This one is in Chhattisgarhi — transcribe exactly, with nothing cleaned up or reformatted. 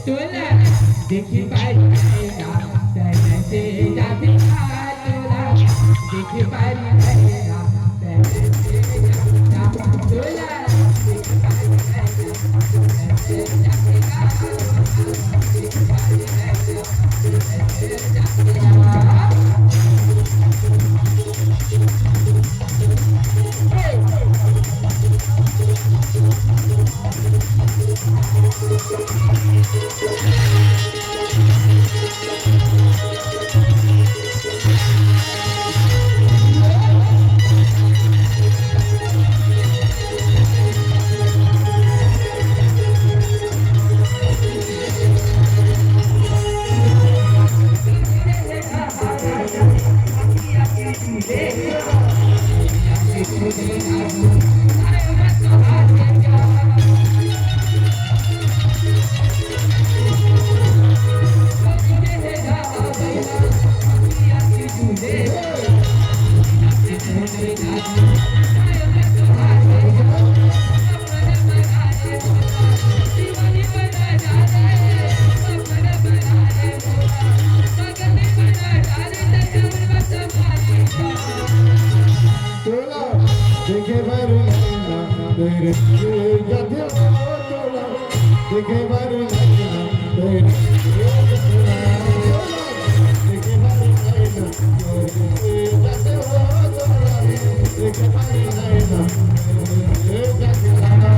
तोला देखी पारी नैना, तैसे जाबे का तोला, देखी पारी नैना, तैसे जाबे का तोला, देखी पारी नैना, तैसे जाबे का तोला, देखी पारी नैना, तैसे जाबे का। तोला देखे बर नैना तोरे जाथे हो, तोला देखे बर नैना तोरे जाथे हो, तोला देखे बर नैना तोरे जाथे हो, तोला देखे बर नैना तोरे जाथे हो।